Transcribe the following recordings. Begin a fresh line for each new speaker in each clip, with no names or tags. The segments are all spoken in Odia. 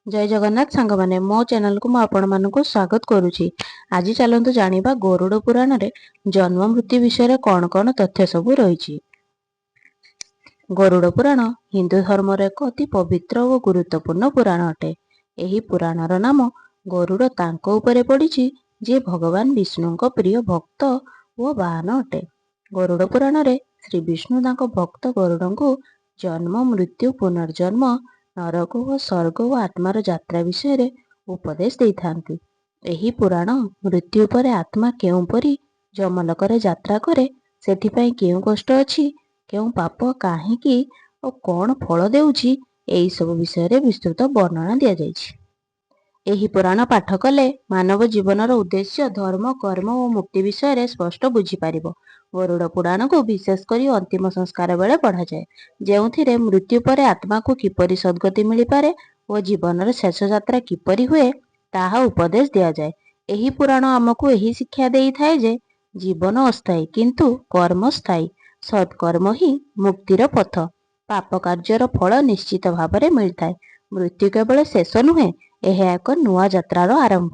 ଜୟ ଜଗନ୍ନାଥ ସାଙ୍ଗମାନେ, ମୋ ଚ୍ୟାନେଲକୁ ମୁଁ ଆପଣମାନଙ୍କୁ ସ୍ୱାଗତ କରୁଛି। ଆଜି ଚାଲନ୍ତୁ ଜାଣିବା ଗରୁଡ଼ ପୁରାଣରେ ଜନ୍ମ ମୃତ୍ୟୁ ବିଷୟରେ କ'ଣ କ'ଣ ତଥ୍ୟ ସବୁ ରହିଛି। ଗରୁଡ଼ ପୁରାଣ ହିନ୍ଦୁ ଧର୍ମର ଏକ ଅତି ପବିତ୍ର ଓ ଗୁରୁତ୍ୱପୂର୍ଣ୍ଣ ପୁରାଣ ଅଟେ। ଏହି ପୁରାଣର ନାମ ଗରୁଡ଼ ତାଙ୍କ ଉପରେ ପଡ଼ିଛି, ଯିଏ ଭଗବାନ ବିଷ୍ଣୁଙ୍କ ପ୍ରିୟ ଭକ୍ତ ଓ ବାହନ ଅଟେ। ଗରୁଡ଼ ପୁରାଣରେ ଶ୍ରୀ ବିଷ୍ଣୁ ତାଙ୍କ ଭକ୍ତ ଗରୁଡ଼ଙ୍କୁ ଜନ୍ମ, ମୃତ୍ୟୁ, ପୁନର୍ଜନ୍ମ, ନରକ ଓ ସ୍ୱର୍ଗ ଓ ଆତ୍ମାର ଯାତ୍ରା ବିଷୟରେ ଉପଦେଶ ଦେଇଥାନ୍ତି। ଏହି ପୁରାଣ ମୃତ୍ୟୁ ପରେ ଆତ୍ମା କେଉଁପରି ଯମଲୋକରେ ଯାତ୍ରା କରେ, ସେଥିପାଇଁ କେଉଁ କଷ୍ଟ ଅଛି, କେଉଁ ପାପ କାହିଁକି ଓ କ'ଣ ଫଳ ଦେଉଛି, ଏହିସବୁ ବିଷୟରେ ବିସ୍ତୃତ ବର୍ଣ୍ଣନା ଦିଆଯାଇଛି। ଏହି ପୁରାଣ ପାଠ କଲେ ମାନବ ଜୀବନର ଉଦ୍ଦେଶ୍ୟ, ଧର୍ମ, କର୍ମ ଓ ମୁକ୍ତି ବିଷୟରେ ସ୍ପଷ୍ଟ ବୁଝିପାରିବ। ଗରୁଡ଼ ପୁରାଣକୁ ବିଶେଷ କରି ଅନ୍ତିମ ସଂସ୍କାର ବେଳେ ପଢ଼ାଯାଏ, ଯେଉଁଥିରେ ମୃତ୍ୟୁ ପରେ ଆତ୍ମାକୁ କିପରି ସଦ୍ଗତି ମିଳିପାରେ ଓ ଜୀବନର ଶେଷ ଯାତ୍ରା କିପରି ହୁଏ, ତାହା ଉପଦେଶ ଦିଆଯାଏ। ଏହି ପୁରାଣ ଆମକୁ ଏହି ଶିକ୍ଷା ଦେଇଥାଏ ଯେ ଜୀବନ ଅସ୍ଥାୟୀ, କିନ୍ତୁ କର୍ମ ସ୍ଥାୟୀ। ସତ୍କର୍ମ ହିଁ ମୁକ୍ତିର ପଥ। ପାପ କାର୍ଯ୍ୟର ଫଳ ନିଶ୍ଚିତ ଭାବରେ ମିଳିଥାଏ। ମୃତ୍ୟୁ କେବଳ ଶେଷ ନୁହେଁ, ଏହା ଏକ ନୂଆ ଯାତ୍ରାର ଆରମ୍ଭ।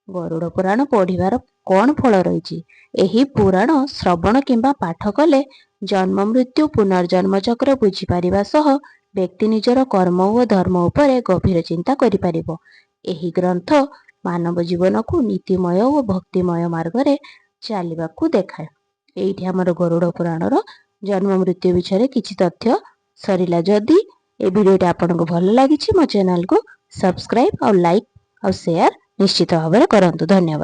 ଗରୁଡ଼ ପୁରାଣ ପଢ଼ିବାର କ'ଣ ଫଳ ରହିଛି? ଏହି ପୁରାଣ ଶ୍ରବଣ କିମ୍ବା ପାଠ କଲେ ଜନ୍ମ, ମୃତ୍ୟୁ, ପୁନର୍ଜନ୍ମ ଚକ୍ର ବୁଝିପାରିବା ସହ ବ୍ୟକ୍ତି ନିଜର କର୍ମ ଓ ଧର୍ମ ଉପରେ ଗଭୀର ଚିନ୍ତା କରିପାରିବ। ଏହି ଗ୍ରନ୍ଥ ମାନବ ଜୀବନକୁ ନୀତିମୟ ଓ ଭକ୍ତିମୟ ମାର୍ଗରେ ଚାଲିବାକୁ ଦେଖାଏ। ଏଇଠି ଆମର ଗରୁଡ଼ ପୁରାଣର ଜନ୍ମ ମୃତ୍ୟୁ ବିଷୟରେ କିଛି ତଥ୍ୟ ସରିଲା। ଯଦି ଏ ଭିଡ଼ିଓଟି ଆପଣଙ୍କୁ ଭଲ ଲାଗିଛି, ମୋ ଚ୍ୟାନେଲକୁ ସବସ୍କ୍ରାଇବ ଆଉ ଲାଇକ୍ ଆଉ ସେୟାର ନିଶ୍ଚିତ ଭାବରେ କରନ୍ତୁ। ଧନ୍ୟବାଦ।